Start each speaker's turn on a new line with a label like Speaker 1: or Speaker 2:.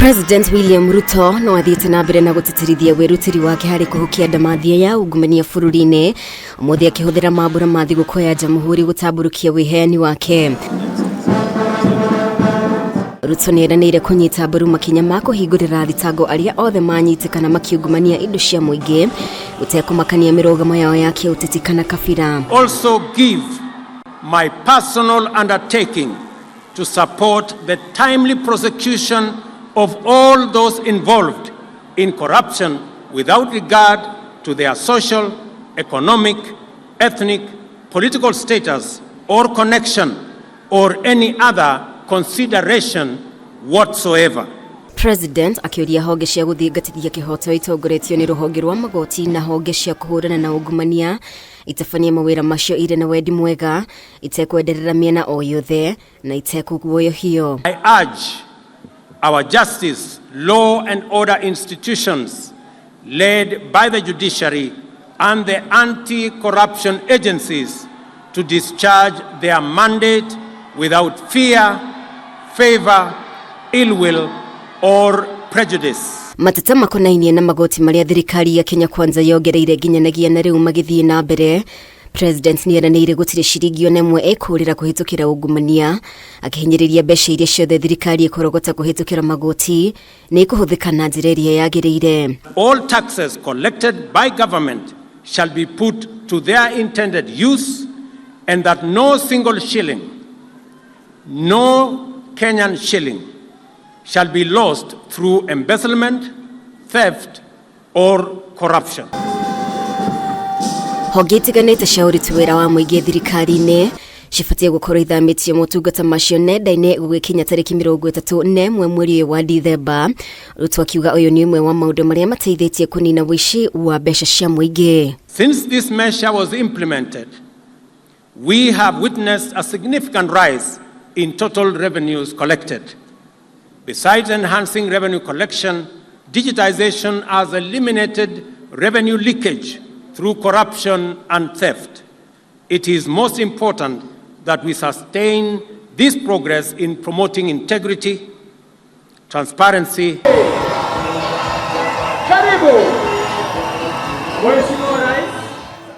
Speaker 1: President William Ruto no athiĩte na mbere na gũtĩtĩrithia wĩrutĩri wake harĩ kũhukia ndamathia ya ungumania bũrũri-inĩ, ũmũthĩ akĩhũthĩra mambũra ma thigũkũ ya Jamhuri gũtambũrũkia wĩheani wake. Ruto nĩ eranĩire kũnyita mbaru makinya ma kũhingũrĩra thitango arĩa othe manyitĩkana makiungumania indo cia mũingĩ gũtekũmakania mĩrũgamo yao ya kĩũteti kana kabira.
Speaker 2: Also give my personal undertaking to support the timely prosecution of all those involved in corruption without regard to their social, economic, ethnic, political status or connection or any other consideration whatsoever.
Speaker 1: President akĩũria honge cia gũthingatithia kĩhoto itongoretio nĩ rũhonge rwa magoti na honge cia kũhũrana na ungumania itabanie mawĩra macio irĩ na wendi mwega, itekwenderera mĩena o yothe na itekũguoyohio.
Speaker 2: I urge our justice, law and order institutions led by the judiciary and the anti-corruption agencies to discharge their mandate without fear, favor, ill will or prejudice.
Speaker 1: Mateta makonainie na magoti marĩa thirikari ya Kenya Kwanza yongereire nginyanagia na rĩu magĩthiĩ na mbere. President nĩ eranĩire gũtirĩ ciringi ona ĩmwe ĩkũrĩra kũhĩtũkĩra ungumania, akĩhinyĩrĩria mbeca iria ciothe thirikari ĩkũrogota kũhĩtũkĩra magoti nĩ ikũhũthĩka na njĩra ĩrĩa yagĩrĩire.
Speaker 2: All taxes collected by government shall be put to their intended use and that no single shilling, no Kenyan shilling shall be lost through embezzlement, theft or corruption.
Speaker 1: Honge itiganĩte cia ũruti wĩra wa mũingĩ thirikari-inĩ cibatiĩ gũkorwo ithamĩtie motungata macio nenda-inĩ gũgĩkinya tarĩki 31 mweri ũyũ wa Dithemba. Ruto akiuga ũyũ nĩ ũmwe wa maũndũ marĩa mateithĩtie kũnina ũici wa mbeca cia mũingĩ.
Speaker 2: Since this measure was implemented, we have witnessed a significant rise in total revenues collected. Besides enhancing revenue collection, digitization has eliminated revenue leakage through corruption and theft. It is most important that we sustain this progress in promoting integrity, transparency.
Speaker 3: Karibu.